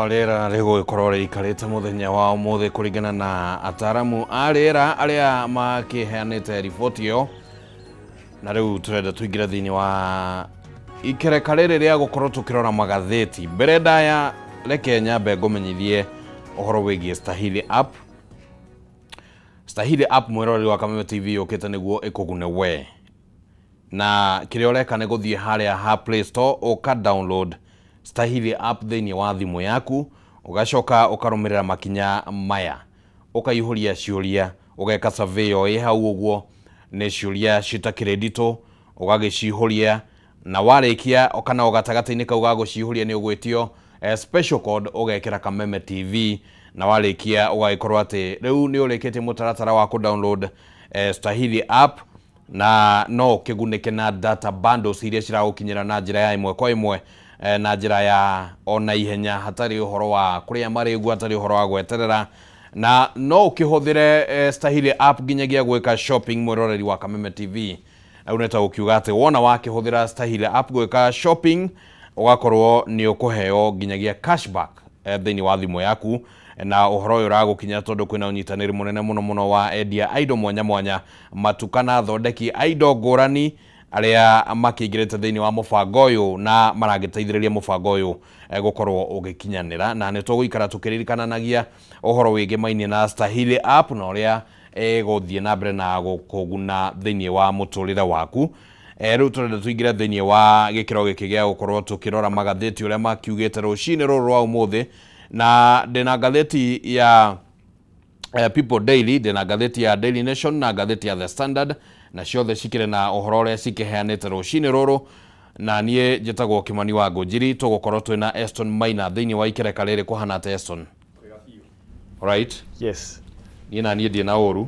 Ũrĩa rĩera rĩgũgĩkorwo rĩikarĩte mũthenya wa ũmũthĩ kũringana na ataramu a rĩera arĩa makĩheanĩte riboti ĩyo. Na rĩu tũrenda tũingĩre thĩinĩ wa ikereka rĩrĩ rĩa gũkorwo tũkĩrora magathĩti. Mbere ndaya reke nyambe ngũmenyithie ũhoro wĩgiĩ Stahili app. Stahili app mwĩroreri wa Kameme TV yũkĩte nĩguo ĩkũgune we, na kĩrĩa ũreka nĩ gũthiĩ harĩa ha Play Store ũka download Stahili app thĩinĩ wa thimũ yaku, ũgacoka ũkarũmĩrĩra makinya maya, ũkaihũria ciũria, ũgeka survey o ĩ hau ũguo, nĩ ciũria citakĩrĩ nditũ, ũgagĩcihũria na warĩkia kana o gatagatĩ-inĩ kau ga gũcihũria nĩ ũgwĩtio special code ũgekĩra Kameme TV, na warĩkia ũgagĩkorwo atĩ rĩu nĩ ũrĩkĩtie mũtaratara wa kũ download Stahili app, na no ũkĩgunĩke na data bundles iria ciragũkinyĩra na njĩra ya ĩmwe kwa ĩmwe, na njĩra ya ona ihenya, hatarĩ ũhoro wa kũrĩa marĩgu, hatarĩ ũhoro wa gweterera, na no ũkĩhũthĩre Stahili app nginyagia gwĩka shopping mwĩroreri wa Kameme TV. Rĩu nĩ ta gũkiuga atĩ wona wakĩhũthĩra Stahili app gwĩka shopping ũgakorwo nĩ ũkũheo nginyagia cashback thĩinĩ wa thimũ yaku, na ũhoro ũyũ ũragũkinyĩra tondũ kwĩna ũnyitanĩri mũnene mũno mũno wa endia a indo mwanya mwanya, matuka na athondeki a indo ngũrani arĩa makĩingĩrĩte thĩinĩ wa mũbango ũyũ na maragĩteithĩrĩria mũbango ũyũ gũkorwo ũgĩkinyanĩra. Na nĩ tũgũikara tũkĩririkananagia ũhoro wĩgĩmainie na Stahili app na ũrĩa ĩgũthiĩ na mbere na gũkũguna thĩinĩ wa mũtũrĩre waku. Rĩu tũrenda tũingĩre thĩinĩ wa gĩkĩro gĩkĩ gĩa gũkorwo tũkĩrora magathĩti ũrĩa makiugĩte rũcinĩ rũrũ rwa ũmũthĩ, na ndĩna ngathĩti ya People Daily, ndĩna ngathĩti ya Daily Nation na ngathĩti ya The Standard, na ciothe cikĩrĩ na ũhoro ũrĩa cikĩheanĩte rũcinĩ rũrũ. Na niĩ njĩtagwo Kimani wa Ngũnjiri, tũgũkorwo twĩna Eston Maina thĩinĩ wa ikereka rĩrĩ. Kũhana atĩa Eston? Alright. Yes. Niĩ na niĩ ndirĩ na ũru.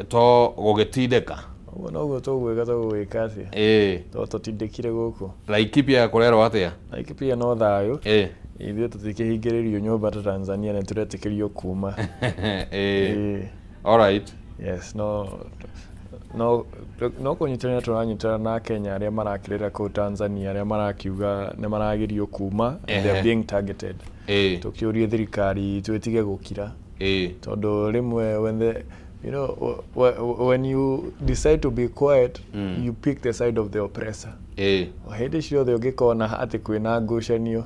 To gũgĩtindĩka. Ũguo noguo tũgwĩka, tũgwĩka atĩa? To tũtindĩkire gũkũ. Laikipia kũrerwo atĩa? Laikipia no thayũ. Ithuĩ tũtikĩhingĩrĩrio nyũmba ta Tanzania, nĩ tũretĩkĩrio kuma. Alright. Yes, no no no kũnyitanĩra tũranyitanĩra na Kenya arĩa marakĩrĩra kũu Tanzania, arĩa marakiuga nĩ maragirio kuma, they are being targeted. Tũkĩũrie thirikari itũ ĩtige gũkira, tondũ rĩmwe when the you know when you decide to be quiet, you pick the side of the oppressor. O hĩndĩ ciothe ũngĩkona atĩ kwĩna ngucanio,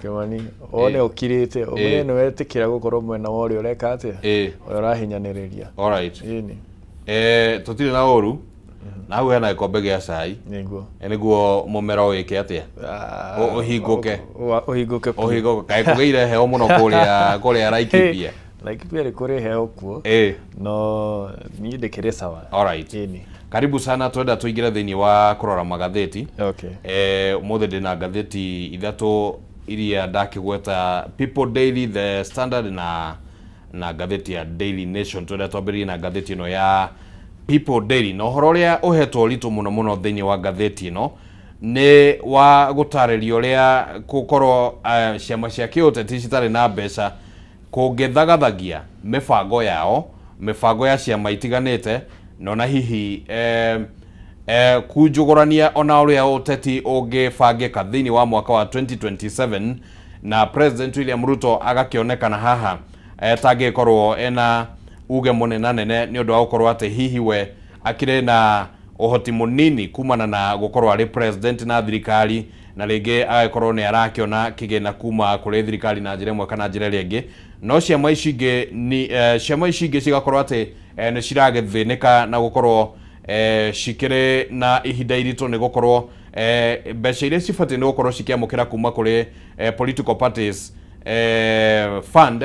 Kĩmani, wone ũkirĩte, ũmenye nĩ wetĩkĩra gũkorwo mwena wa ũrĩa ũreka atĩa, ũrĩa ũrahinyanĩrĩria. Alright. Ĩni. Tũtirĩ na ũru na hau hena gĩkombe gĩa cai. Nĩguo. Nĩguo mũmero wĩke atĩa? Ũhingũke. Ũhingũke biũ. Ũhingũke. Kaĩ kũgĩire heho mũno kũrĩa Laikipia? Laikipia nĩ kũrĩ heho kuo, no niĩ ndĩkĩrĩ sawa. Alright. Ĩni. Karibu sana, twenda tũingĩre thĩinĩ wa kũrora magathĩti. Okay. Ũmũthĩ ndĩna ngathĩti ithatũ iria ndakĩgweta, People Daily, The Standard na ngathĩti ya Daily Nation. Twenda twambĩrĩrie na ngathĩti ĩno ya People Daily, na ũhoro ũrĩa ũhetwo ũritũ mũno mũno thĩinĩ wa ngathĩti ĩno nĩ wa gũtarĩria ũrĩa gũkorwo ciama cia kĩũteti citarĩ na mbeca kũngĩthagathagia mĩbango yao, mĩbango ya ciama itiganĩte, na ona hihi kunjugũrania ona ũrĩa ũteti ũngĩbangĩka thĩinĩ wa mwaka wa 2027, na President William Ruto agakĩonekana haha tangĩkorwo ena uge mũnenanene nĩ ũndũ wa gũkorwo atĩ hihi we akĩrĩ na ũhoti mũnini kumana na gũkorwo arĩ president na thirikari, na rĩngĩ agagĩkorwo nĩ arakĩona kĩgĩna kuma kũrĩ thirikari na njĩra ĩmwe kana njĩra ĩrĩa ĩngĩ, no ciama ici ingĩ ni ciama ici ingĩ cigakorwo atĩ nĩ ciragĩthĩnĩka na gũkorwo cikĩrĩ na ihinda iritũ nĩ gũkorwo mbeca iria cibatiĩ nĩ gũkorwo cikĩamũkĩra kuma kũrĩ political parties fund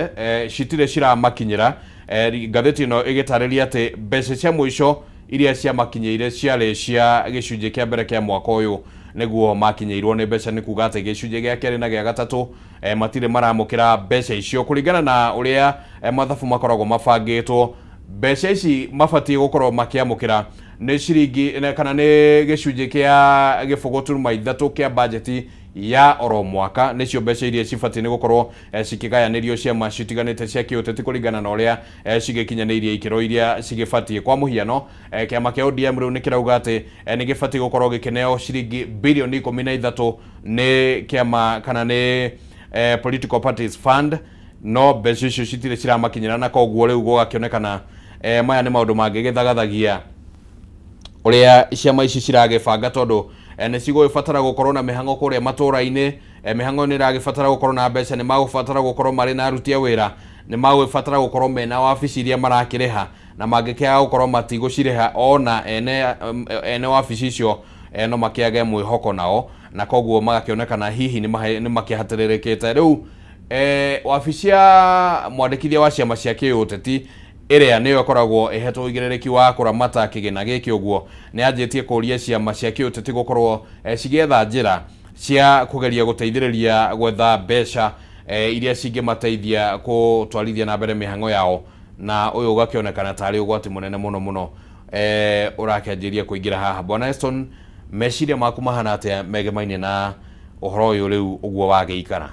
citirĩ ciramakinyĩra. Ngathĩti ĩno ĩgĩtarĩria atĩ mbeca cia mũico iria ciamakinyĩire ciarĩ cia gĩcunjĩ kĩa mbere kĩa mwaka ũyũ, nĩguo makinyĩirwo nĩ mbeca, nĩ kuga atĩ gĩcunjĩ gĩa kerĩ na gĩa gatatũ matirĩ maramũkĩra mbeca icio kũringana na ũrĩa mathabu makoragwo mabangĩtwo. Mbeca ici mabatiĩ gũkorwo makĩamũkĩra nĩ ciringi kana nĩ gĩcunjĩ kĩa 0.3 kĩa bajeti ya oro mwaka, nĩcio mbeca iria cibatiĩ nĩ gũkorwo cikĩgayanĩrio ciama citiganĩte cia kĩũteti kũringana na ũrĩa cigĩkinyanĩirie ikĩro iria cigĩbatiĩ. Kwa mũhiano, kĩama kĩa ODM rĩu nĩ kĩrauga atĩ nĩ gĩbatiĩ gũkorwo gĩkĩneo ciringi birioni 13 nĩ kĩama kana nĩ Political Parties Fund no mbeca icio citirĩ ciramakinyĩra na koguo rĩu gũgakĩonekana maya nĩ maũndũ mangĩgĩthagathagia ũrĩa ciama ici ciragĩbanga tondũ nĩ cigũgĩbatara gũkorwo na mĩhang'o kũrĩa matũra-inĩ. Mĩhang'o nĩ ĩragĩbatara gũkorwo na mbeca, nĩ magũbatara gũkorwo marĩ na aruti a wĩra, nĩ magũbatara gũkorwo mena wabici iria marakĩrĩha na mangĩkĩaga gũkorwo matigũcirĩha ona ene wabici icio no makĩage mwĩhoko nao na koguo magakĩonekana hihi nĩ makĩhatĩrĩrĩkĩte. Rĩu wabici ya mwandĩkithia wa ciama cia kĩũteti ĩrĩa nĩyo ĩkoragwo ĩhetwo ũigĩrĩrĩki wa kũramata kĩgĩna gĩkĩ ũguo nĩ anjĩtie kũria ciama cia kĩũteti gũkorwo cigĩetha njĩra cia kũgeria gũteithĩrĩria gwetha mbeca iria cingĩmateithia gũtwarithia na mbere mĩhang'o yao na ũyũ ũgakĩonekana tarĩ ũgwati mũnene mũno mũno ũrakĩanjĩria kũingĩra haha. Bwana Eston, meciria maku mahana atĩa megemaine na ũhoro ũyũ rĩu ũguo wagĩikara?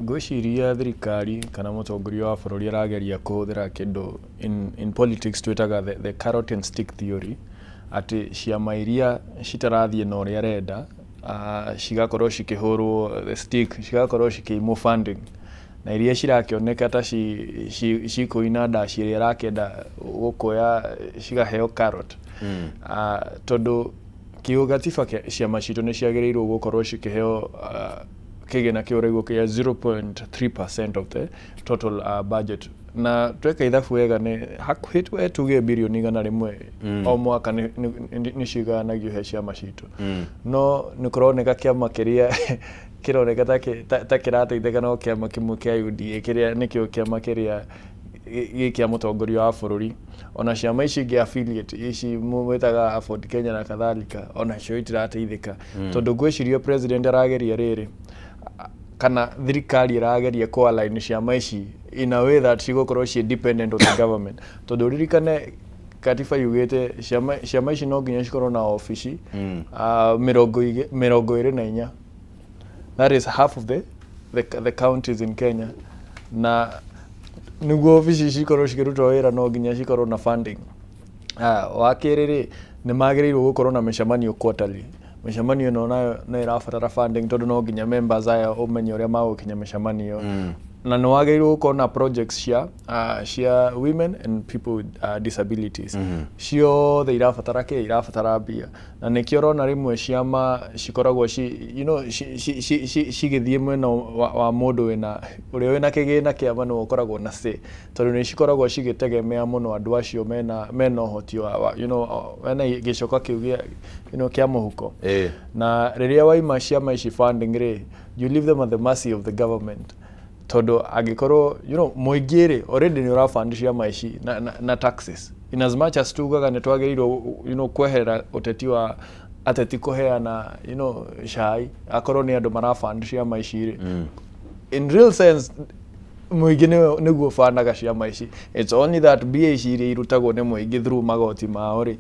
Ngwĩciria thirikari kana mũtongoria wa bũrũri arageria kũhũthĩra kĩndũ in politics twĩtaga the carrot and stick theory, atĩ ciama iria citarathiĩ na ũrĩa arenda cigakorwo cikĩhũrwo the stick, cigakorwo cikĩimwo funding, na iria cirakĩoneka ta cikũina ndaci ĩrĩa arakĩenda gũkũya cigaheo carrot. Tondũ kĩũgatiba ciama citũ nĩ ciagĩrĩirwo gũkorwo cikĩheo kĩgĩna kĩu ũraigua kĩa 0.3% of the total budget, na tweka ithabu wega nĩ hakuhĩ tuge birioni 100 o mwaka nĩ cigayanagio he ciama citũ. No nĩ kũroneka kĩama kĩrĩa kĩroneka ta kĩrateithĩka no kĩama kĩmwe kĩa UDA kĩrĩa nĩkĩo kĩama kĩrĩa gĩkĩa mũtongoria wa bũrũri. Ona ciama ici ingĩ affiliate ici mwĩtaga Afford Kenya na kadhalika onacio itirateithĩka tondũ ngwĩciria president arageria rĩrĩ kana thirikari ĩrageria kũ align ciama ici in a way that cigũkorwo ciĩ dependent on the government, tondũ ririkane katiba yugĩte ciama ici no nginya cikorwo na obici 24, that is half of the counties in Kenya, na nĩguo obici cikorwo cikĩrutwo wĩra no nginya cikorwo na funding. Wa kerĩ rĩ, nĩ magĩrĩirwo gũkorwo na mĩcemanio quarterly. Mĩcemanio ĩno nayo nĩ ĩrabatara funding tondũ no nginya members aya ũmenye ũrĩa magũkinya mĩcemanio. Na nĩ wagĩrĩirwo gũkorwo na projects cia women and people with disabilities. Ciothe irabatara kĩ? Irabatara mbia. Na nĩkĩo ũrona rĩmwe ciama cikoragwo cigĩthiĩ mwena wa mũndũ wĩna ũrĩa wĩna kĩgĩna kĩama nĩwe ũkoragwo na say, tondũ nĩ cikoragwo cigĩtegemea mũno andũ acio mena ũhoti wa mena gĩcoka kĩu gĩa kĩa mũhuko. Na rĩrĩa waima ciama ici funding rĩ, you leave them at the mercy of the government, tondũ angĩkorwo mũingĩ rĩ already nĩ ũrabandi ciama ici na taxes, in as much as tugaga nĩ twagĩrĩirwo kweherera ũteti wa ateti kũheana cai akorwo nĩ andũ marabandi ciama ici rĩ, in real sense mũingĩ nĩguo bandaga ciama ici. It's only that mbia ici iria irutagwo nĩ mũingĩ through magoti mao rĩ,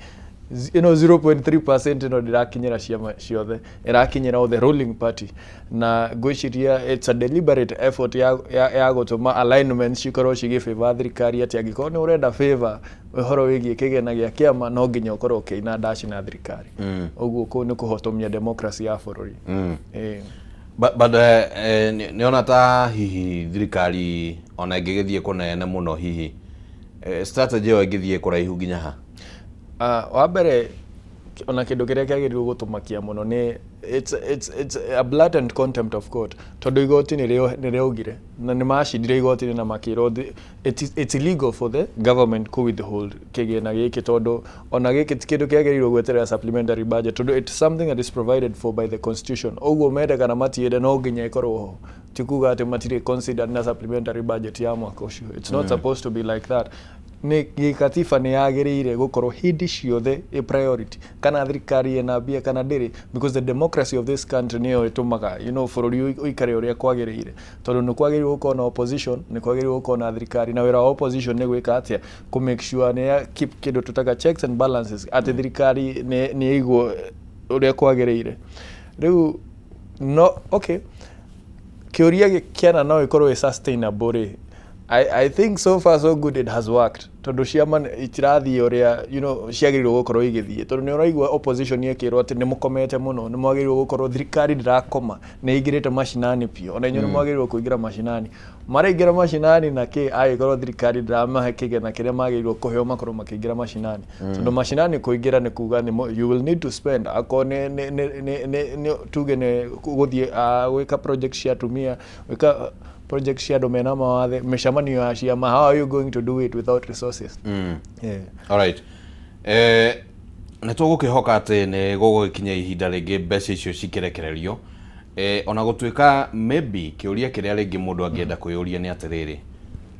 0.3% ĩno ndĩrakinyĩra ciama ciothe, ĩrakinyĩra the ruling party. Na ngwĩciria it's a deliberate effort ya gũtũma alignment cikorwo cigĩ favor thirikari, atĩ angĩkorwo nĩ ũrenda favor ũhoro wĩgiĩ kĩgĩna gĩa kĩama no nginya ũkorwo ũkĩina ndaci na thirikari. Ũguo kũu nĩ kũhotomia democracy ya bũrũri. But nĩona ta hihi thirikari ona ĩngĩgĩthiĩ kũnene mũno hihi strategy ĩyo ĩngĩthiĩ kũraihu nginya ha? Wa mbere ona kĩndũ kĩrĩa kĩagĩrĩirwo gũtũmakia mũno nĩ it's a blatant contempt of court, tondũ igoti nĩ rĩaugire na nĩ macindire igoti-inĩ na makĩrwo it's illegal for the government kũ withhold kĩgĩna gĩkĩ, tondũ ona gĩkĩ ti kĩndũ kĩagĩrĩirwo gweterera supplementary budget, tondũ it's something that is provided for by the constitution. Ũguo mende kana matiende no nginya ĩkorwo ho, ti kuga atĩ matirĩ considered na supplementary budget ya mwaka ũcio. It's not supposed to be like that. Nĩ gĩkatiba nĩ yagĩrĩire gũkorwo hĩndĩ ciothe a priority, kana thirikari ĩna mbia kana ndĩrĩ, because the democracy of this country nĩyo ĩtũmaga bũrũri ũikare ũrĩa kwagĩrĩire, tondũ nĩ kwagĩrĩirwo gũkorwo na opposition, nĩ kwagĩrĩirwo gũkorwo na thirikari, na wĩra wa opposition nĩ gwĩka atĩa? Kũ make sure nĩ ya keep kĩndũ tũtaga checks and balances, atĩ thirikari nĩ yaigwo ũrĩa kwagĩrĩire. Rĩu no okay, kĩũria kĩana no ĩkorwo ĩ sustainable rĩ, I think so far so good it has worked, tondũ ciama itirathiĩ ũrĩa ciagĩrĩirwo gũkorwo igĩthiĩ, tondũ nĩ ũraigua opposition ĩkĩrwo atĩ nĩ mũkomete mũno, nĩ mwagĩrĩirwo gũkorwo thirikari ndĩrakoma, nĩ ĩingĩrĩte macinani biũ, ona inyuĩ nĩ mwagĩrĩirwo kũingĩra macinani. Maraingĩra macinani na kĩ angĩkorwo thirikari ndĩramahe kĩgĩna kĩrĩa magĩrĩirwo kũheo makorwo makĩingĩra macinani? Tondũ macinani kũingĩra nĩ kuga nĩ you will need to spend, akorwo nĩ tuge nĩ gũthiĩ gwĩka project cia atumia, gwĩka project cia andũ mena mawathe, mĩcemanio ya ciama. How are you going to do it without resources? Yeah. Alright. Nĩ tũgũkĩhoka atĩ nĩ gũgũgĩkinya ihinda rĩngĩ mbeca icio cikĩrekererio. Ona gũtuĩka maybe kĩũria kĩrĩa rĩngĩ mũndũ angĩenda kwĩyũria nĩ atĩrĩrĩ,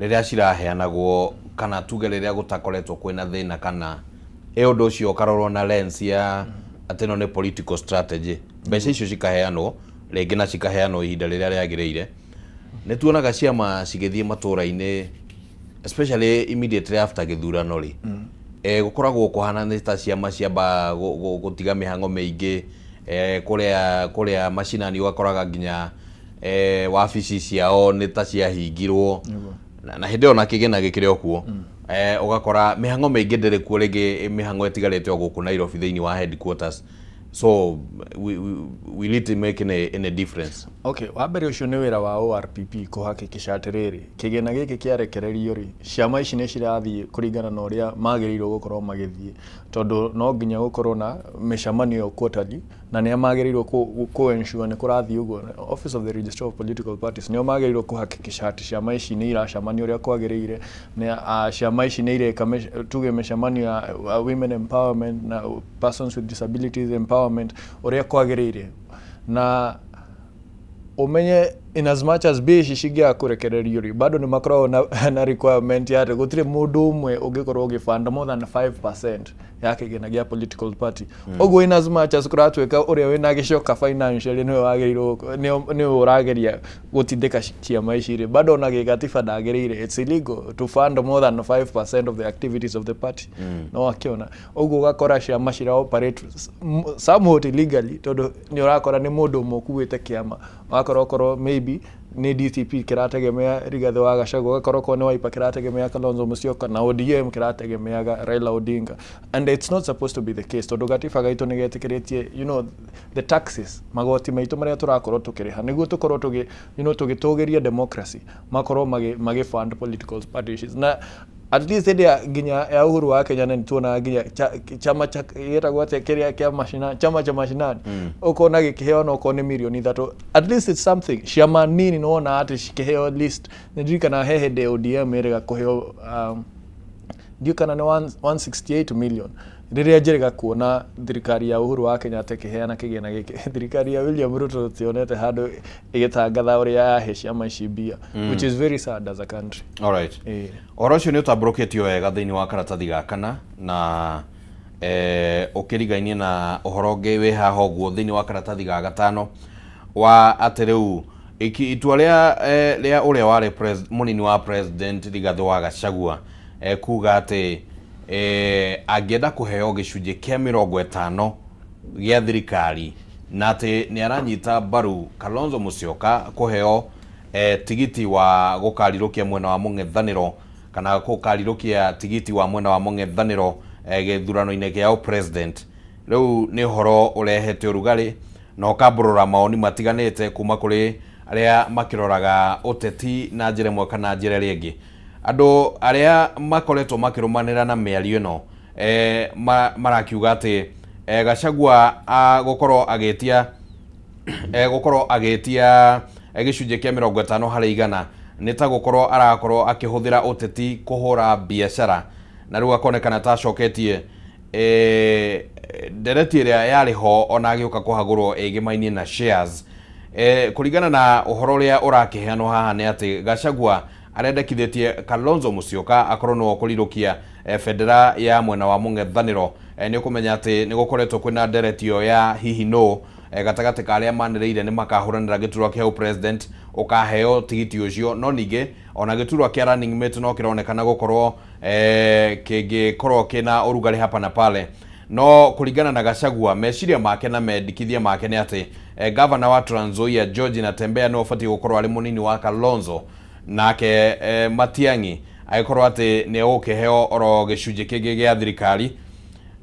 rĩrĩa ciraheanagwo kana tuge rĩrĩa gũtakoretwo kwĩna thĩna, kana ĩ ũndũ ũcio ũkarorwo na lens ya atĩ ĩno nĩ political strategy, mbeca icio cikaheanwo rĩngĩ na cikaheanwo ihinda rĩrĩa rĩagĩrĩire. Nĩ tuonaga ciama cigĩthiĩ matũra-inĩ, especially immediately after gĩthurano rĩ, gũkoragwo kũhana nĩ ta ciama ciamba gũtiga mĩhang'o mĩingĩ kũrĩa macinani, ũgakoraga nginya wabici ciao nĩ ta ciahingirwo na hĩndĩ ĩyo na kĩgĩna gĩkĩrĩ o kuo. Ũgakora mĩhang'o mĩingĩ ndĩrĩ kuo, rĩngĩ mĩhang'o ĩtigarĩte o gũkũ Nairobi thĩinĩ wa headquarters. So will it make any difference? Okay, wa mbere ũcio nĩ wĩra wa ORPP kũhakikisha atĩrĩrĩ, kĩgĩna gĩkĩ kĩarekererio rĩ, ciama ici nĩ cirathiĩ kũringana na ũrĩa magĩrĩirwo gũkorwo magĩthiĩ, tondũ no nginya gũkorwo na mĩcemanio quarterly, na nĩa magĩrĩirwo kũ ensure nĩ kũrathiĩ ũguo. Office of the Registrar of Political Parties nĩo magĩrĩirwo kũhakikisha atĩ ciama ici nĩ iracemania ũrĩa kwagĩrĩire, nĩ ciama ici nĩ ireka tuge mĩcemanio ya women empowerment na persons with disabilities empowerment ũrĩa kwagĩrĩire. Na umenye in as much as mbia ici cingĩaga kũrekererio rĩ, bado nĩ makoragwo na requirement ya atĩ gũtirĩ mũndũ ũmwe ũngĩkorwo ũgĩfund more than 5% ya kĩgĩna gĩa political party. Ũguo in as much as kũratuĩka ũrĩa wĩna gĩcoka financially nĩwe wagĩrĩirwo nĩwe ũrageria gũtindĩka ciama ici rĩ, bado ona gĩgatiba ndagĩrĩire, it's illegal to fund more than 5% of the activities of the party. No akĩona ũguo ũgakora ciama cira operate somewhat illegally, tondũ nĩ ũrakora nĩ mũndũ ũmwe ũkuĩte kĩama, ũgakora okorwo maybe nĩ DCP kĩrategemea Rigathĩ wa Gachagua, ũgakora okorwo nĩ Wiper kĩrategemea Kalonzo Musyoka, na ODM kĩrategemeaga Raila Odinga, and it's not supposed to be the case, tondũ gatiba gaitũ nĩ getĩkĩrĩtie the taxes, magoti maitũ marĩa tũrakorwo tũkĩrĩha nĩguo tũkorwo tũgĩ tũgĩtũgĩria democracy, makorwo magĩ fund political parties. Na at least hĩndĩ ya nginya ya uhuru wa Kenya nĩ tuonaga nginya chama cha gĩtagwo atĩa kĩrĩa kĩa macina, chama cha mashinani, ũkona gĩkĩheo ona okorwo nĩ mirioni 3, at least it's something. Ciama nini nĩ wona atĩ cikĩheo list. Nĩ ndirikana he hĩndĩ ODM ĩrĩga kũheo ndiũ kana nĩ 168 million, rĩrĩa njĩrĩga kuona thirikari ya Uhuru wa Kenyatta ĩkĩheana kĩgĩna gĩkĩ. Thirikari ya William Ruto tionete handũ ĩgĩtangatha ũrĩa yahe ciama ici mbia, which is very sad as a country. Alright. Ũhoro ũcio nĩ ũtambũrũkĩtio wega thĩinĩ wa karatathi ga kana na ũkĩrigainie na ũhoro ũngĩ wĩ haha ũguo thĩinĩ wa karatathi ga gatano wa atĩ rĩu itua rĩa ũrĩa warĩ mũnini wa president Rigathĩ wa Gachagua kuga atĩ angĩenda kũheo gĩcunjĩ kĩa 50 gĩa thirikari, na atĩ nĩ aranyita mbaru Kalonzo Musyoka kũheo tigiti wa gũkarirũkia mwena wa mũng'ethanĩro, kana gũkarirũkia tigiti wa mwena wa mũng'ethanĩro gĩthurano-inĩ kĩa president. Rĩu nĩ ũhoro ũrehete ũrugarĩ na ũkambũrũra maoni matiganĩte kuma kũrĩ arĩa makĩroraga ũteti na njĩra ĩmwe kana njĩra ĩrĩa ĩngĩ. Andũ arĩa makoretwo makĩrũmanĩra na mĩario ĩno marakiuga atĩ Gachagua gũkorwo agĩtia gĩcunjĩ kĩa 50 harĩ igana nĩ ta gũkorwo arakorwo akĩhũthĩra ũteti kũhũra biacara, na rĩu akonekana ta acoketie ndereti ĩrĩa yarĩ ho ona agĩũka kũhagũrwo ĩgĩmainie na shares. Kũringana na ũhoro ũrĩa ũrakĩheanwo haha nĩ atĩ Gachagua arendekithĩtie Kalonzo Musyoka akorwo nĩwe ũkũrirũkia bendera ya mwena wa mũng'ethanĩro. Nĩ ũkũmenya atĩ nĩ gũkoretwo kwĩna ndereti ĩyo ya hihi no gatagatĩ ka arĩa manĩrĩire nĩ makahũranĩra gĩturwa kĩa president ũkaheo tigiti ũcio, no ningĩ ona gĩturwa kĩa running mate no kĩronekana gũkorwo kĩngĩkorwo kĩna ũrugarĩ hapa na pale. No kũringana na Gachagua meciria make na mendikithia make nĩ atĩ gavana wa Trans Nzoia George Natembeya nĩwe ũbatiĩ gũkorwo arĩ mũnini wa Kalonzo. Nake Matiang'i agĩkorwo atĩ nĩ egũkĩheo oro gĩcunjĩ kĩngĩ gĩa thirikari,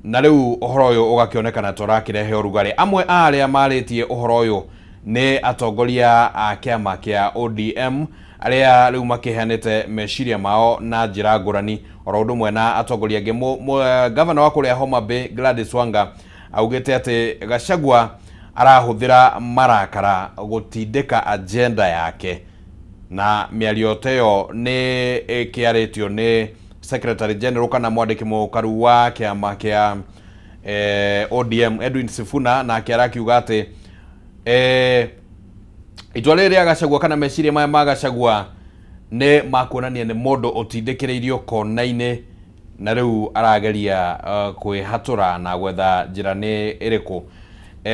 na rĩu ũhoro ũyũ ũgakĩonekana ta ũrakĩrehe ũrugarĩ. Amwe a arĩa marĩtie ũhoro ũyũ nĩ atongoria a kĩama kĩa ODM arĩa rĩu makĩheanĩte meciria mao na njĩra ngũrani, oro ũndũ ũmwe na atongoria angĩ. Gavana wa kũrĩa Homa Bay Gladys Wanga augĩte atĩ Gachagua arahũthĩra marakara gũtindĩka agenda yake, na mĩario ta ĩyo nĩ ĩkĩarĩtio nĩ Secretary General kana mwandĩki mũkaru wa kĩama kĩa ODM Edwin Sifuna, nake arakiuga atĩ itua rĩrĩ rĩa Gachagua kana meciria maya ma Gachagua nĩ makuonania nĩ mũndũ ũtindĩkĩrĩirio kona-inĩ, na rĩu arageria kwĩhatũra na gwetha njĩra nĩ ĩrĩkũ.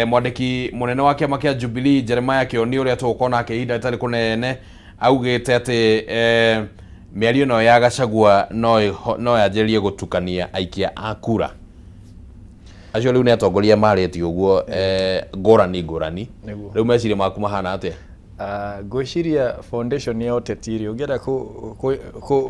Mwandĩki mũnene wa kĩama kĩa Jubilee Jeremiah Kioni ũrĩa tũgũkorwo nake ihinda rĩtarĩ kũnene augĩte atĩ mĩario ĩno ya Gachagua no yanjĩrĩrie gũtukania aikia a kura. Acio rĩu nĩ atongoria marĩtie ũguo ngũrani ngũrani. Rĩu meciria maku mahana atĩa? Ngwĩciria foundation ya ũteti rĩ, ũngĩenda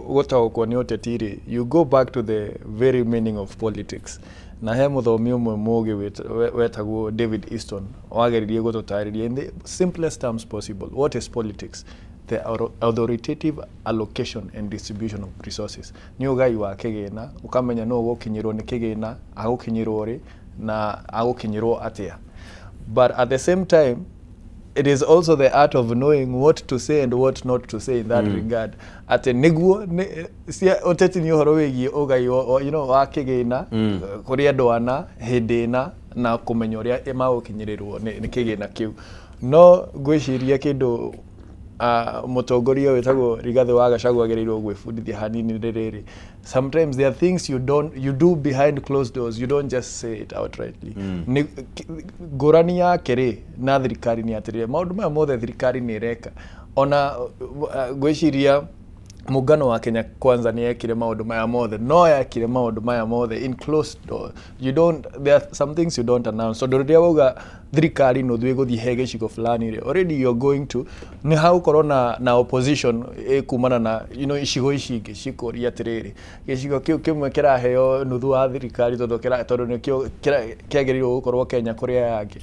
gũtaũkwo nĩ ũteti rĩ, you go back to the very meaning of politics. Na he mũthomi ũmwe mũũgĩ wetagwo David Easton wageririe gũtũtarĩria in the simplest terms possible what is politics. The authoritative allocation and distribution of resources. Nĩ ũgai wa kĩgĩna, ũkamenya nũ ũgũkinyĩrwo nĩ kĩgĩna, agũkinyĩrwo rĩ na agũkinyĩrwo atĩa. But at the same time, it is also the art of knowing what to say and what not to say in that regard. Atĩ nĩguo ũteti nĩ ũhoro wĩgiĩ ũgai you know, wa kĩgĩna kũrĩ andũ ana hĩndĩ ĩna na kũmenya ũrĩa magũkinyĩrĩrwo nĩ kĩgĩna kĩu. No ngwĩciria kĩndũ mũtongoria wĩtagwo Rigathĩ wa Gachagua agĩrĩirwo gwĩbundithia hanini rĩrĩ, sometimes there are things you do behind closed doors, you don't just say it outrightly. Ngũrani yake rĩ na thirikari nĩ atĩrĩrĩ, maũndũ maya mothe thirikari nĩ ĩreka. Ona ngwĩciria mũngano wa Kenya Kwanza nĩ ekire maũndũ maya mothe, no ekire maũndũ maya mothe in closed door. You don't, there are some things you don't announce. Tondũ rĩrĩa wauga thirikari nuthu ĩgũthiĩ he gĩcigo fulani rĩ, already you're going to nĩ hagũkorwo na opposition ĩkumana na you know, icigo ici ingĩ cikũria atĩrĩrĩ, gĩcigo kĩu kĩmwe kĩraheo nuthu wa thirikari tondũ nĩkĩo kĩagĩrĩirwo gũkorwo Kenya kũrĩ aya angĩ.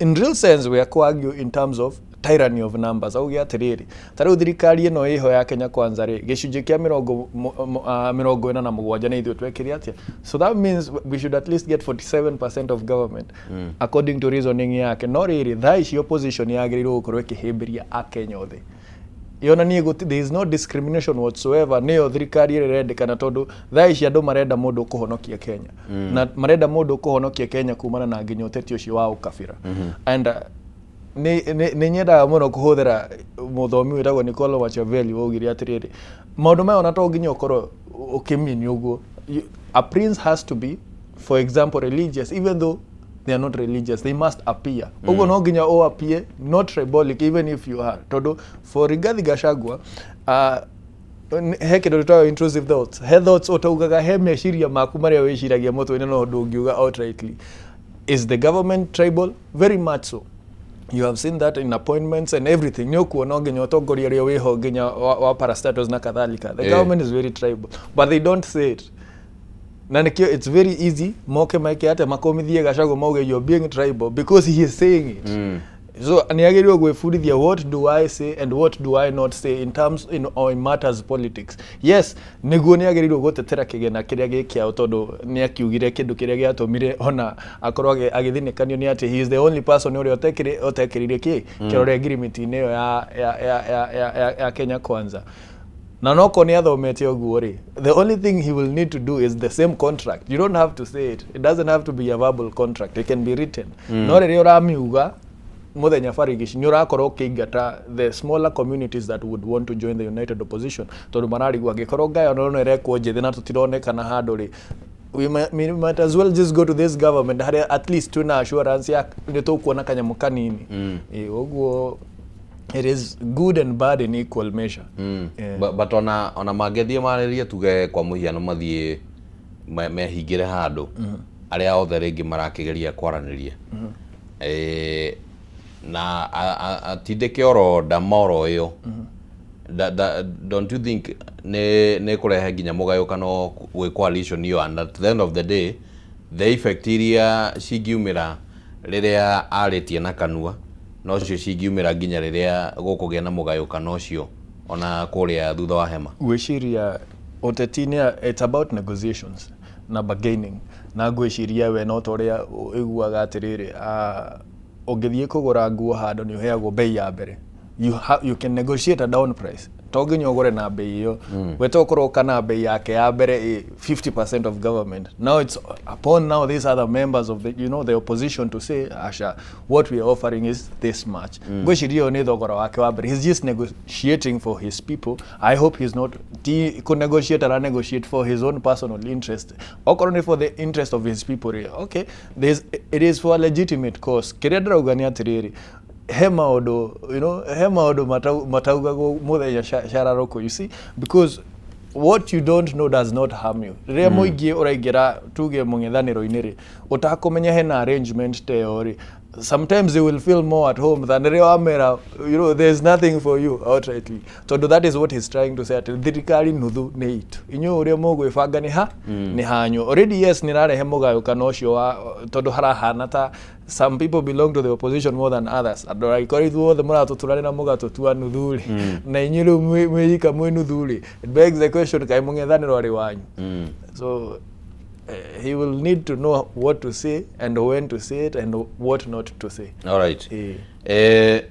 In real sense we are co-argue in terms of tyranny of numbers. Auge atĩrĩrĩ, ta rĩu thirikari ĩno ĩho ya Kenya Kwanza rĩ, gĩcunjĩ kĩa 47 nĩ ithuĩ twekire atĩa. So that means we should at least get 47% of government according to reasoning yake. No rĩrĩ, thaa ici opposition yagĩrĩirwo gũkorwo ĩkĩhĩmbĩria Akenya othe, yonanie there is no discrimination whatsoever. Nĩyo thirikari ĩrĩa ĩrendekana, tondũ thaa ici andũ marenda mũndũ ũkũhonokia Kenya, na marenda mũndũ ũkũhonokia Kenya kumana na nginya ũteti ũcio wa ũkabira. And nĩ nyendaga mũno kũhũthĩra mũthomi wĩtagwo Niccolo Machiavelli waugire atĩrĩrĩ, maũndũ maya ona to nginya ũkorwo ũkĩmini ũguo. A prince has to be, for example, religious, even though they are not religious, they must appear. Ũguo no nginya o appear not tribalic even if you are. Tondũ for Rigathi Gachagua, he kĩndũ gĩtagwo intrusive thoughts. He thoughts ũtaugaga, he meciria maku marĩa wĩciragia mũtwe-inĩ no ndũngiuga outrightly. Is the government tribal? Very much so. You have seen that in appointments and everything. Nĩ ũkuona nginya ũtongoria ũrĩa wĩho nginya wa parastatals na kadhalika. The government is very tribal, but they don't say it. Na nĩkĩo it's very easy moke maike atĩa makomithie Gachagua mauge you're being tribal because he is saying it. So nĩagĩrĩirwo gwĩbundithia what do I say and what do I not say in terms in, or in matters politics. Yes, nĩguo nĩagĩrĩirwo gũtetera kĩgĩna kĩrĩa gĩ kĩao, tondũ nĩakiugire kĩndũ kĩrĩa gĩatũmire ona akorwo agĩthinĩkanio nĩ atĩ he is the only person ũrĩa ũtekĩrire kĩ kĩrore ngirimiti-inĩ ĩyo ya Kenya Kwanza. Na noko nĩ athomete ũguo rĩ, the only thing he will need to do is the same contract. You don't have to say it. It doesn't have to be a verbal contract. It can be written. No rĩrĩa ũramiuga muthenya barigici nĩ ũrakorwo ũkĩingata the smaller communities that would want to join the united opposition, tondũ mararigwo angĩkorwo ngayano no ĩrekwo njĩthĩ na tũtironekana handũ rĩ, we might as well just go to this government harĩa at least twĩna assurance ya nĩ tũkuona kanyamũ kanini. Ũguo it is good and bad in equal measure. Yeah. But ona mangĩthiĩ marĩrie tuge kwa mũhiano mathiĩ mehingĩre handũ arĩa othe rĩngĩ marakĩgeria kwaranĩria, na atindĩke oro ndama oro ĩyo, Don't you think nĩ kũrehe nginya mũgayũkano gwĩ coalition ĩyo, and at the end of the day the effect iria cingiumĩra rĩrĩa arĩtie na kanua nocio cingiumĩra nginya rĩrĩa gũkũgĩa na mũgayũkano ũcio ona kũrĩa thutha wa hema? Gwĩciria ũteti-inĩ it's about negotiations na bargaining, na ngwĩciria we no ta ũrĩa ũiguaga atĩrĩrĩ, ũngĩthiĩ kũgũra nguo handũ nĩ ũheagwo bei ya mbere. You can negotiate a down price, to nginya ũgũre na bei ĩyo. We to ũkorwo ũka na bei yake ya mbere 50% of government. Now it's upon now these other members of the, you know, the opposition to say, asha, what we are offering is this much. Ngwĩciria ũyũ nĩ thogora wake wa mbere. He's just negotiating for his people. I hope he's not ti ku negotiate ara negotiate for his own personal interest. Okorwo nĩ for the interest of his people, okay, it is for a legitimate cause. Kĩrĩa ndĩrauga nĩ atĩrĩrĩ, he maũndũ, you know, he maũndũ mataugagwo mũthenya cararũkũ, you see, because what you don't know does not harm you. Rĩrĩa mũingĩ ũraingĩra tuge mũng'ethanĩro-inĩ rĩ, ũtakũmenya hena arrangement ta ĩyo rĩ, sometimes they will feel more at home than rĩrĩa wamera, you know, there's nothing for you outrightly. Tondũ that is what he's trying to say, atĩ thirikari nuthu nĩ itũ, inyuĩ ũrĩa mũgwĩbanga nĩ ha nĩ hanyu. Already yes, nĩ rarehe mũgayũkano ũcio wa tondũ harahana ta some people belong to the opposition more than others. Andũ angĩkorwo ithuothe mũratũturanĩra mũgatũtua nuthu rĩ, na inyuĩ rĩu mwĩika mwĩ nuthu rĩ, it begs the question, kaĩ mũng'ethanĩro arĩ wanyu? So he will need to know what to say and when to say it and what not to say. All right.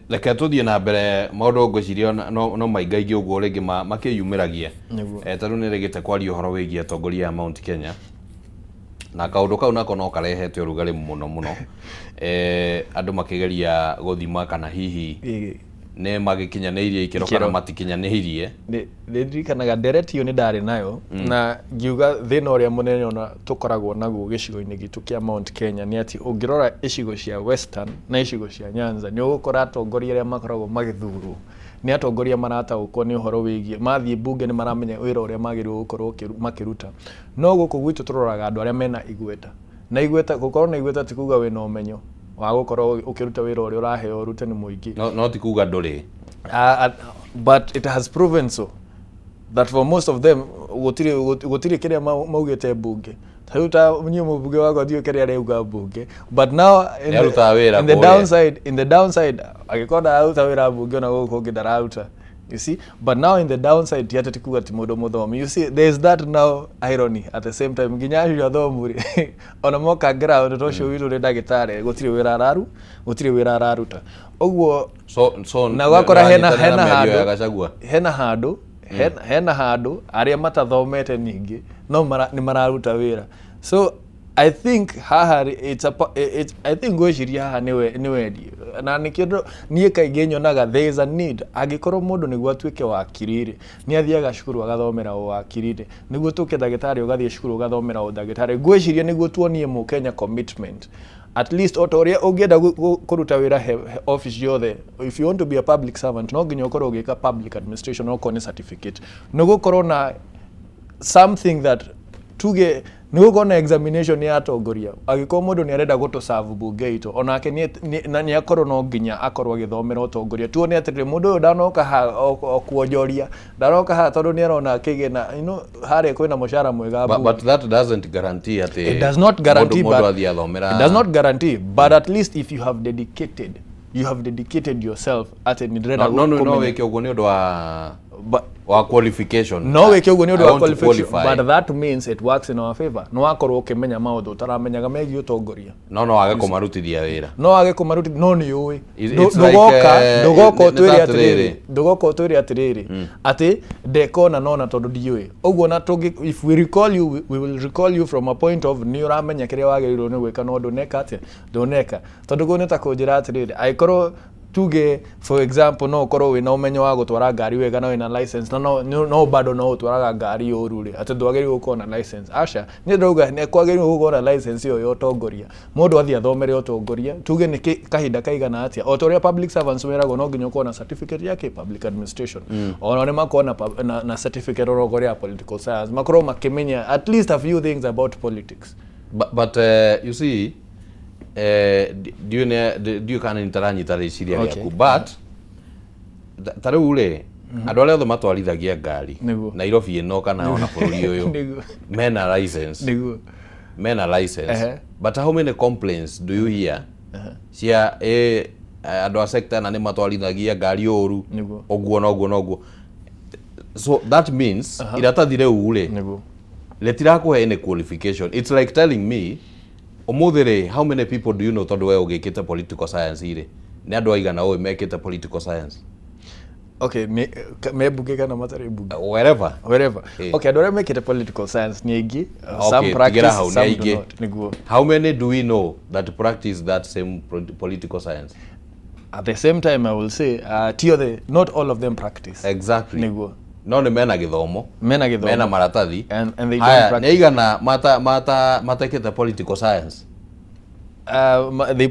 Reke tũthiĩ na mbere maũndũ ngwĩciria no maingaingĩ ũguo rĩngĩ makĩyumĩragia. Ta rĩu nĩrĩgĩte kwaria ũhoro wĩgiĩ atongoria a Mount Kenya, na kaũndũ kau nako no karehete ũrugarĩ mũno mũno. Andũ makĩgeria gũthima kana hihi nĩ magĩkinyanĩirie ikĩro kana matikinyanĩirie. Nĩ ndirikanaga ndereti ĩyo nĩ ndarĩ nayo, na ngiuga thĩna ũrĩa mũnene ona tũkoragwo naguo gĩcigo-inĩ gitũ kĩa Mount Kenya nĩ atĩ ũngĩrora icigo cia Western na icigo cia Nyanza nĩ ũgũkora atongoria arĩa makoragwo magĩthurwo nĩ atongoria marataũkwo nĩ ũhoro wĩgiĩ mathiĩ mbunge nĩ maramenya wĩra ũrĩa magĩrĩirwo gũkorwo makĩruta. No gũkũ gwitũ tũroraga andũ arĩa mena igweta, na igweta gũkorwo na igweta ti kuga wĩna ũmenyo wa gũkorwo ũkĩruta wĩra ũrĩa ũraheo ũrute nĩ mũingĩ. No ti kuga ndũrĩ. But it has proven so that for most of them gũtirĩ kĩrĩa maugĩte mbunge. Ta rĩu ta niĩ mũmbunge wakwa ndiũĩ kĩrĩa arauga mbunge, but now in the downside angĩkorwo ndararuta wĩra mbunge ona gũkũ kũngĩ ndararuta, you see. But now in the downside ti atĩ ti kuga ti mũndũ mũthomi, you see, there is that now irony at the same time nginya acio athomu rĩ ona moka ground to ũcio witũ nĩ ndagĩtarĩ gũtirĩ wĩra araruta ũguo. So na ũgakora hena handũ hena handũ arĩa matathomete ningĩ no nĩ mararuta wĩra. So I think haha I think ngwĩciria haha nĩ wendi, na nĩkĩo niĩ kaingĩ nyonaga there is a need. Angĩkorwo mũndũ nĩguo atuĩke wakiri rĩ, nĩ athiaga cukuru agathomera ũwakiri rĩ, nĩguo ũtuĩke ndagĩtarĩ ũgathiĩ cukuru ũgathomera ũndagĩtarĩ. Ngwĩciria nĩguo tuonie mũkenya commitment, at least o ta ũrĩa ũngĩenda kũruta wĩra office yothe, if you want to be a public servant no nginya ũkorwo ũgĩka public administration okorwo nĩ certificate, nĩ gũkorwo na something that tuge nĩ gũkorwo na examination ya atongoria. Angĩkorwo mũndũ nĩ arenda gũtũ-serve bunge itũ, onake nĩ akorwo no nginya akorwo agĩthomera ũtongoria, tuone atĩrĩrĩ mũndũ ũyũ ndanoka haha o kuonjoria, ndanoka haha tondũ nĩ arona kĩgĩna, you know, harĩa kwĩna mũcara mwega. But that doesn't guarantee atĩ it does not guarantee, mũndũ athiĩ athomera. It does not guarantee, but at least if you have dedicated yourself atĩ nĩ ndĩrenda no wĩke ũguo nĩ ũndũ wa qualification. No wĩke ũguo nĩ ũndũ wa qualification, but that means it works in our favor. No wakorwo ũkĩmenya maũndũ ũtaramenyaga megiĩ ũtongoria, no wage kũmarutithia wĩra, no wage kũmarutithia, no nĩ ũĩ ndũgoka ũtwĩre atĩrĩrĩ atĩ ndekona nona tondũ ndiũĩ ũguo. Na if we recall you, we will recall you from a point of nĩ ũramenya kĩrĩa wagĩrĩirwo nĩ gwĩka no ndũneka atĩa, ndũneka. Tondũ kũu nĩ ta kũnjĩra atĩrĩrĩ, angĩkorwo tuge for example no ũkorwo wĩna ũmenyo wa gũtwara ngari wega na wĩna license na no bado no ũtwaraga ngari ũru rĩ, atĩ ndwagĩrĩirwo gũkorwo na license. Aca, niĩ ndauga nĩ kwagĩrĩirwo gũkorwo na license ĩyo ya ũtongoria. Mũndũ athiĩ athomere ũtongoria, tuge nĩ kahinda kaigana atĩa, o ta ũrĩa public servants meragwo no nginya ũkorwo na certificate ya public administration, ona nĩ makorwo na certificate orogo ya political science, makorwo makĩmenya at least a few things about politics. But you see, ndiũĩ kana nĩ taranyita rĩciria rĩaku, but ta rĩu rĩ Andũ arĩa othe matwarithagia ngari Nĩguo. Nairobi ĩno kana ona bũrũri ũyũ Nĩguo. mena license. Nĩguo. Mena license. Ehe. But how many complaints do you hear cia andũ a sector na nĩ matwarithagia ngari ũru, Nĩguo. ũguo na ũguo na ũguo? So that means iratathi rĩu rĩ Nĩguo. rĩtirakũhe any qualification. It's like telling me ũmũthĩ rĩ, how many people do you know, tondũ we ũgĩkĩte political science rĩ, nĩ andũ aigana ũĩ mekĩte political science? Okay, me me bunge kana matarĩ bunge? Wherever. Wherever. Eh. Okay, andũ arĩa mekĩte political science nĩ aingĩ. Okay, Some tigĩra practice, hau, nĩ some do aingĩ. not. Nĩguo. How many do we know that practice that same political science? At the same time, I will say ti othe, not all of them practice. Exactly. Nĩguo. No nĩ mena gĩthomo, mena gĩthomo, mena maratathi. And they don't Haya, nĩ practice. aigana mata matekĩte political science? They